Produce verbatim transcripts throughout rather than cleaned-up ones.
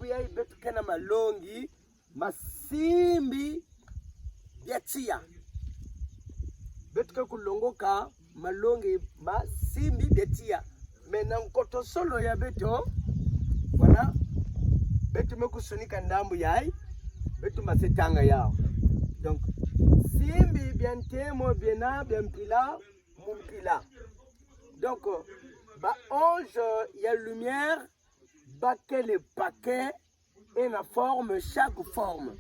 Yayi beto ke na malongi ma simbi bia tiya. Beto ke kulongoka malongi ma simbi bia tiya. Mais na nkotosolo ya beto, voilà, beto me kusonika ndambu yayi, beto ma se tanga yawu. Donc, simbi bia ntemo biena bia mpila mu mpila. Donc, ba ange ya lumière, ba kele paquet, ena forme, chaque forme.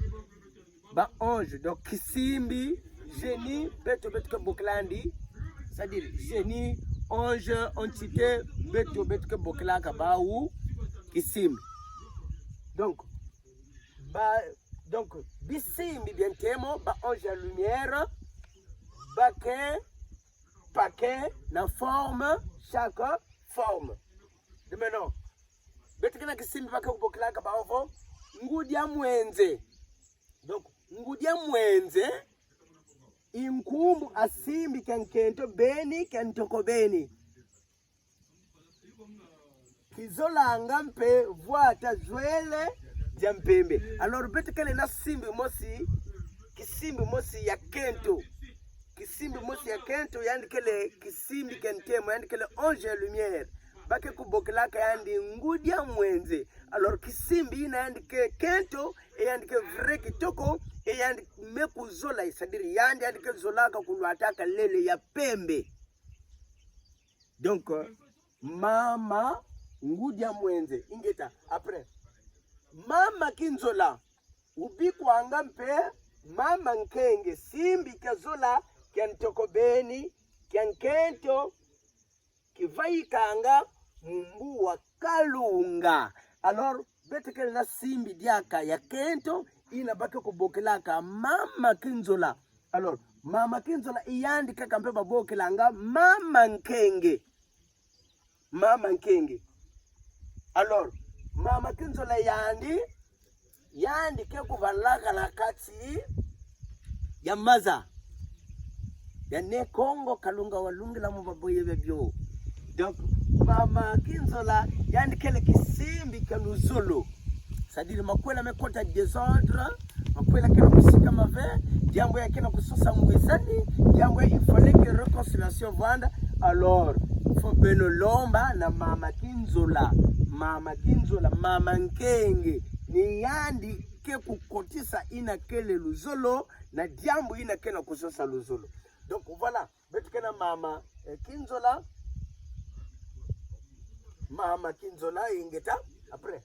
Ba ange, donc kisimbi, génie, beto, beto ke bokila yandi, c'est-à-dire génie, ange, entité, beto, beto ke bokilaka bawu kisimbi. Donc, ba, donc, bisimbi bia ntemo, ba ange ya lumière, ba ke paquet na forme, chaque forme. De maintenant, beto ke na kisimbi ba ke kubokilaka bawu vo ngudi ya mwenze. Donc, ngudi ya mwenze i nkumbu a simbi kia nkento beni, kia ntoko beni. Kizolanga mpe vwata zwele dia mpembe. Alors, beto kele na simbi mosi, kisimbi mosi ya kento. Kisimbi mosi ya kento, yandi kele kisimbi kia ntemo, yandi kele ange ya lumière. Ba ke kubokilaka yandi ngudi ya mwenze. Alors, kisimbi yina yandi ke kento, e yandi ke vrai kitoko, e yandi me kuzola, c'est-à-dire yandi, yandi ke zolaka kulwataka lele ya pembe. Donc, euh, mama ngudi ya mwenze. Ingeta, après. Mama Kinzola, ubikwanga mpe mama Nkenge, simbi kia zola, kia ntoko beni, kia nkento, kivaikanga mu mbu wa Kalunga. Alors, beto kele na simbi diaka ya kento, yina ba ke kubokilaka mama Kinzola. Alors, mama Kinzola i yandi kaka mpe babokilanga mama Nkenge. Mama Nkenge. Alors, mama Kinzola yandi, yandi ke kuvalaka na kati ya maza ya Ne Kongo, Kalunga walungila mu baboye bebio. Donc, mama Kinzola yandi kele kisimbi kia luzolo. C'est-à-dire, makwela me kota désordre, makwela ke na kusika mave, diambu ya ke na kusosa ngwisani, diambu ya il fallait que réconciliation vwanda. Alors, faut beno lomba na mama Kinzola, mama Kinzola, mama Nkenge, ni yandi ke kukotisa yina kele luzolo, na diambu yina ke na kusosa luzolo. Donc voilà, beto ke na mama, eh, Kinzola, mama Kinzola, ingeta, après.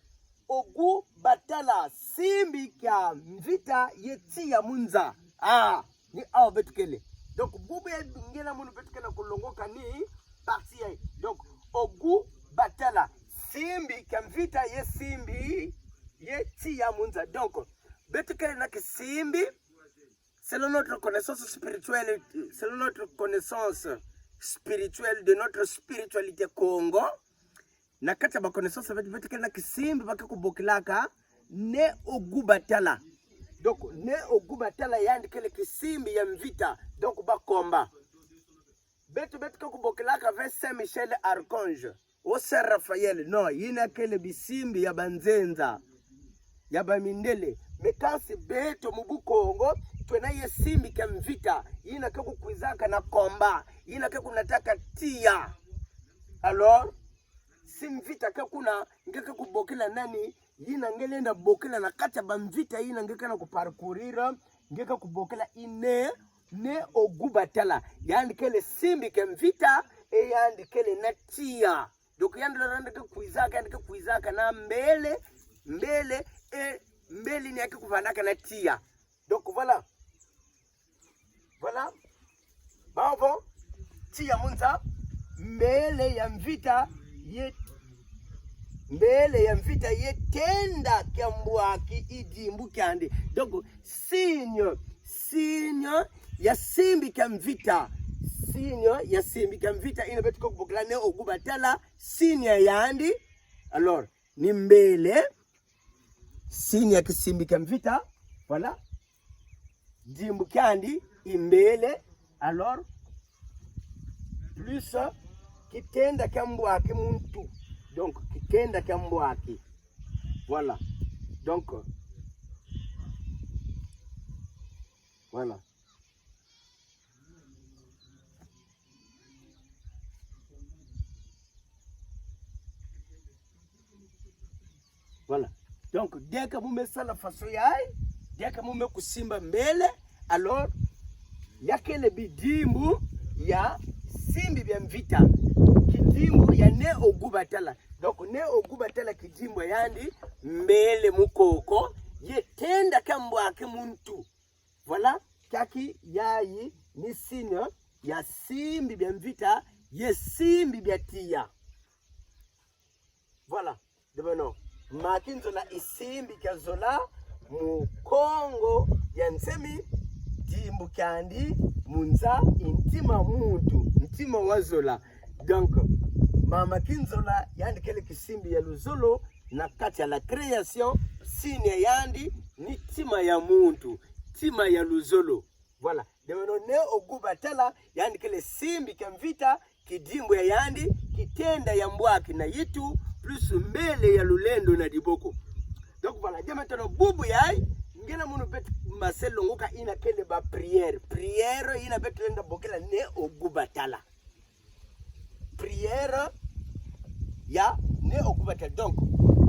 Ogu Batala, simbi kia mvita ye tiya mu nza. Ah, ni awu beto kele. Donc, bubu ya ngena munu beto ke na kulongoka ni partie yayi. Donc, Ogu Batala, simbi kia mvita ye simbi ye tiya mu nza. Donc, beto kele na kisimbi, selon notre connaissance spirituelle, selon notre connaissance spirituelle de notre spiritualité Kongo, na kati ya ba connaissance beto, beto kele na kisimbi ba ke kubokilaka Ne Ogu Batala. Donc, Ne Ogu Batala yandi kele kisimbi ya mvita. Donc, ba combat. Beto, beto ke kubokilaka ve Saint Michel Archange, ou Saint Raphaël, non, yina kele bisimbi ya banzenza, ya bamindele. Mais kansi beto mu Bukongo, twena ye simbi kia mvita, yina ke kukwizaka na combat, yina ke kunataka tiya. Alors, si mvita ke kuna, nge ke kubokila nani? Yina nge lenda bokila na kati ya bamvita yina nge ke na kuparcourir, nge ke kubokila i Ne, Ne Ogu Batala. Yandi kele simbi kia mvita, e yandi kele na tiya. Donc yandi lolo yandi ke kwizaka, yandi ke kwizaka na mbele, mbele, e mbele ni ya ke kuvanaka na tiya. Donc voilà. Voilà. Bawu vo, tiya mu nza, mbele ya mvita ye, mbele ya mvita ye tenda kia mbwaki i dimbu kiandi. Donc, signe, signe ya simbi kia mvita. Signe ya simbi kia mvita, yina beto ke kubokila Ne Ogu Batala, signe ya yandi. Alors, ni mbele, signe ya kisimbi kia mvita, voilà. Dimbu kiandi i mbele, alors, plus kitenda kia mbwaki mu ntu. Donc, kitenda kia mbwaki. Voilà. Donc, euh, voilà. Voilà. Donc, dès que mu me sala façon yayi, dès que mu me kusimba mbele, alors, ya kele bidimbu ya simbi bia mvita. Kidimbu ya Ne Ogubatala. Donc, Ne Ogubatala kidimbu ya yandi, mbele mu koko, ye tenda kia mbwaki muntu. Voilà, kiaki yayi ni signe ya simbi bia mvita, ye simbi bia tiya. Voilà, de beno. Ma kinzola isimbi kia zola mu Kongo ya nsemi, dimbu kiandi mu nza i ntima muntu, ntima wa zola. Donc, mama kinzola yandi kele kisimbi ya luzolo, na kati ya la création, signe ya yandi ni ntima ya muntu, ntima ya luzolo. Voilà. De beno Ne Ogubatala, yandi kele simbi kia mvita, kidimbu ya yandi, kitenda ya mbwaki na yitu, plus mbele ya lulendo na diboko. Donc voilà, dès maintenant bubu yayi, nge na munu beto mase longoka ina kele ba prière. Prière ina beto lenda bokela Ne Ogubatala. Prière ya Ne Ogubatala. Donc,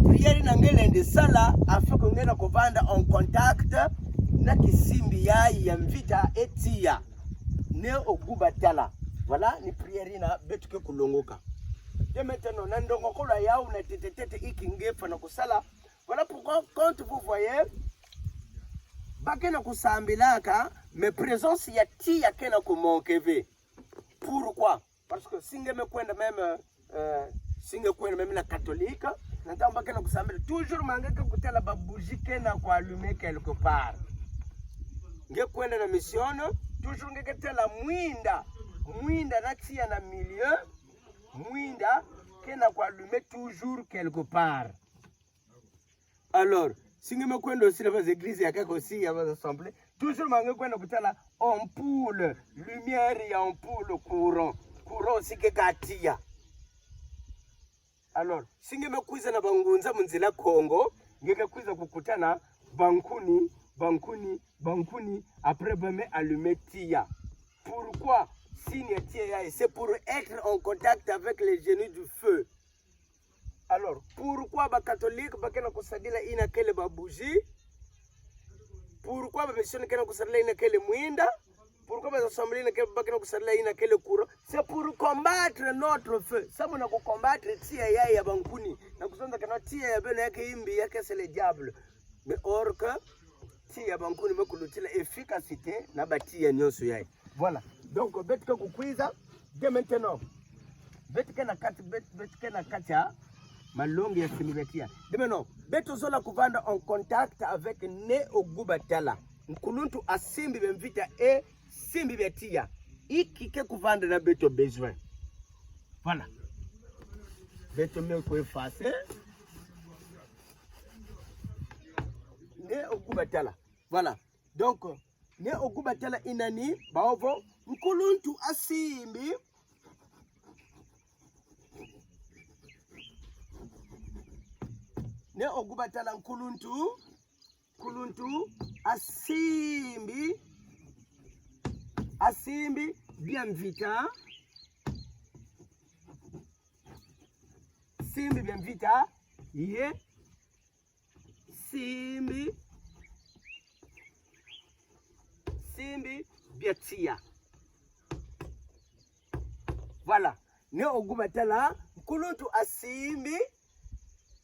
prière ina nge lenda sala, afin que nge na kuvanda en contact na kisimbi yayi ya mvita e tiya. Ne Ogubatala. Voilà, ni prière ina beto ke kulongoka. Dès maintenant, na ndongokolo yawu na tetetete i ki nge fwana kusala. Voilà pourquoi, quand vous voyez, ba ke na kusambilaka, mais présence ya tiya ke na kumanquer ve. Pourquoi? Parce que si nge me kwenda même, euh, si nge kwenda même na catholique, na ntangu ba ke na kusambila, toujours ma nge ke kutala ba bougie ke na ku allumer quelque part. Nge kwenda na mission, toujours nge ke tala mwinda, mwinda na tiya na milieu, mwinda ke na ku allumer toujours quelque part. Alors, si nge me kwenda aussi na ba église ya kaka aussi ya ba assemblée, toujours ma nge kwenda kutala ampoule, lumière ya ampoule, courant. Courant aussi ke ka tiya. Alors, si nge me kwiza na bangunza mu nzila Kongo, nge ke kwiza kukutana bankuni, bankuni, bankuni, après ba me allumer tiya. Pourquoi signe ya tiya yayi? C'est pour être en contact avec les génies du feu. Alors, pourquoi ba catholique ba ke na kusadila ina kele ba bougie? Pourquoi ba mission ke na kusadila ina kele mwinda? Pourquoi ba assemblée ina kele, ba ke na kusadila ina kele courant? C'est pour combattre notre feu. Samu na kucombattre tiya yayi ya bankuni. Na kuzonza que non, tiya ya beno ya ke imbi, ya ke c'est le diable. Mais or que tiya ya bankuni me kulutila efficacité na ba tiya nyonso yayi. Voilà. Donc, beto ke kukwiza, dès maintenant. Beto ke na kati, bet-, beto ke na kati ya malongi ya simbi bia tiya. Dès maintenant, beto zola kuvanda en contact avec Ne Ogubatala. Nkuluntu a simbi bia mvita e simbi bia tiya. Inki ke kuvanda na beto besoin. Voilà. Beto me kwe face. Ne Ogubatala. Voilà. Donc, Ne Ogubatala ina ni, baobo, nkuluntu a simbi. Ne Ogubatala nkuluntu, nkuluntu a simbi, a simbi bia mvita, simbi bia mvita, ye simbi, simbi bia tiya. Voilà. Ne Ogubatala, nkuluntu a simbi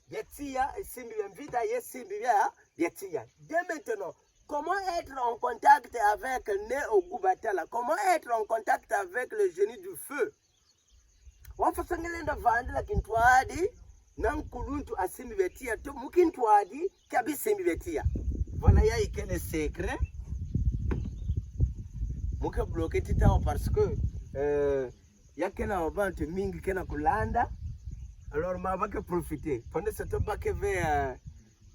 bia tiya, simbi bia mvita, ye simbi bia, bia tiya. Dès maintenant, comment être en contact avec Ne Ogubatala? Comment être en contact avec le génie du feu? Wa façon nge lenda vandila kintwadi na nkuluntu a simbi bia tiya, to mu kintwadi kia bisimbi bia tiya. Voilà, yayi kele secret. Mu ke bloquer tita awa parce que, euh, ya ke na bantu mingi ke na kulanda. Alors, ma ba ke profiter. Pendant ce temps, ba ke ve, euh,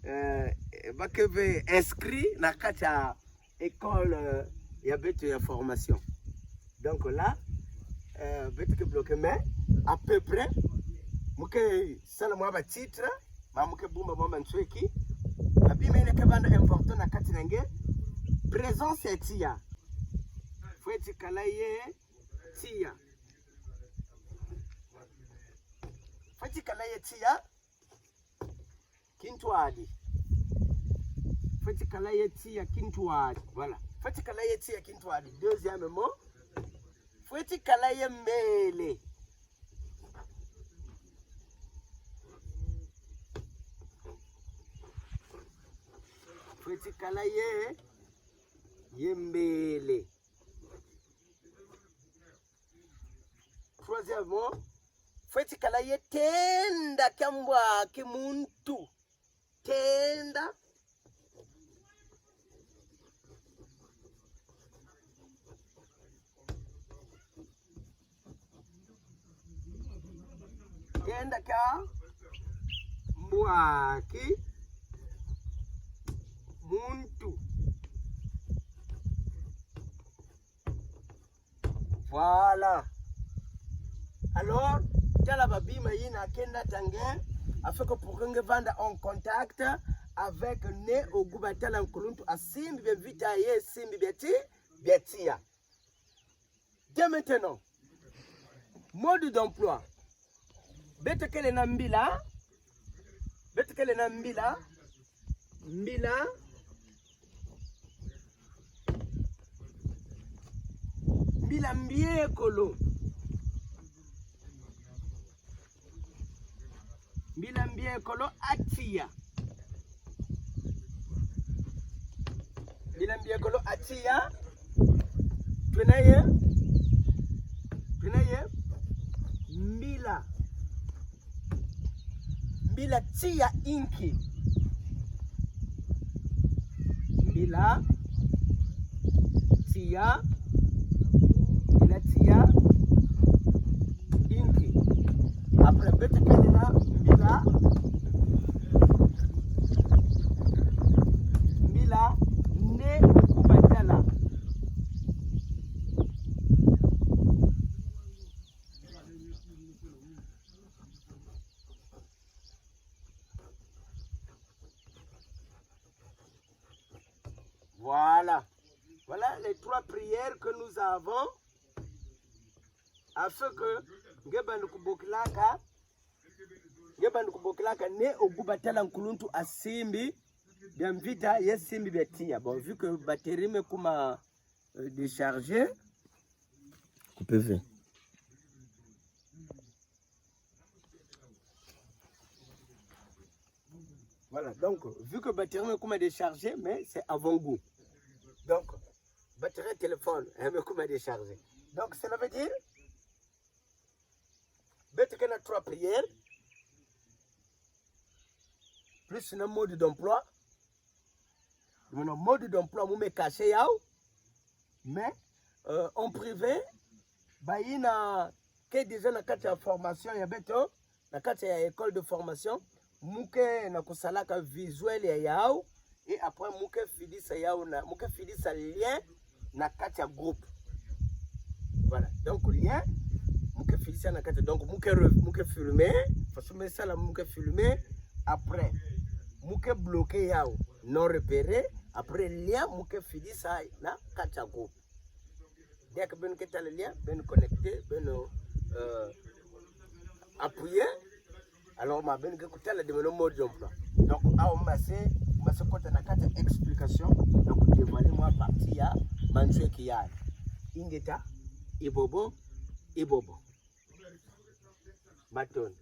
euh, ba ke ve inscrit na kati ya école, euh, ya beto ya formation. Donc là, euh, beto ke bloquer, mais à peu près, mu ke sala mwa ba titre, ma mu ke bumba mwa mansweki, à Bima ina ke vanda important na kati na nge, présence ya tiya. Fweti kala ye tiya. Fweti kala ye tiya kintwadi. Fweti kala ye tiya kintwadi. Voilà. Fweti kala ye tiya kintwadi. Deuxième mot. Fweti kala ye mbele. Fweti kala ye, ye mbele. Troisième mot, fweti kala ye tenda kia mbwaki muntu. Tenda. Tenda kia mbwaki muntu. Voilà. Alors, tala ba bima ina ke nata nge, afin que pour que nge vanda en contact avec Ne Ogu Batala Nkuluntu a simbi bia mvita ye simbi bia ti, bia tiya. Dès maintenant, mode d'emploi. Beto kele na mbila. Beto kele na mbila. Mbila. Mbila mbiekolo. Mbila mbiekolo a tiya. Mbila mbiekolo a tiya. Twena ye. Twena ye. Mbila. Mbila tiya inki. Mbila tiya. Mbila tiya inki. Après, beto kele na mbila. Mbila Ne Ogu Batala. Voilà. Voilà les trois prières que nous avons. Afin que nge banda kubokilaka, nge banda kubokilaka Ne Ogu Batala Nkuluntu a simbi bia mvita ye simbi bia tiya. Bon, vu que batterie me kuma, euh, déchargée. Coupez V. Voilà, donc, vu que batterie me kuma déchargée, mais c'est avant-goût. Donc, batterie téléphone, hein, me kuma déchargée. Donc, cela veut dire, beto ke na trois prières, plus na mode d'emploi. Mono mode d'emploi mu me cacher yawu. Mais, euh, en privé, bayi na ke déjà na kati ya formation ya beto, na kati ya école de formation, mu ke na kusalaka visuel ya yawu, et après mu ke fidisa yawu na, mu ke fidisa lien na kati ya groupe. Voilà. Donc lien, mu ke fidisa na kati, donc mu ke re-, mu ke filmer, façon me sala mu ke filmer, après mu ke bloquer yawu, non repéré, après lien mu ke fidisa na kati ya groupe. Dès que beno ke tala lien, beno connecter, beno, euh, appuyer. Alors, ma beno ke kutala dès maintenant mode d'emploi. Donc, awa mu se, mu se kota na kati ya explication, donc dévoiler mwa partie ya mansweki ya. Ingeta, ibobo, ibobo. Matondo.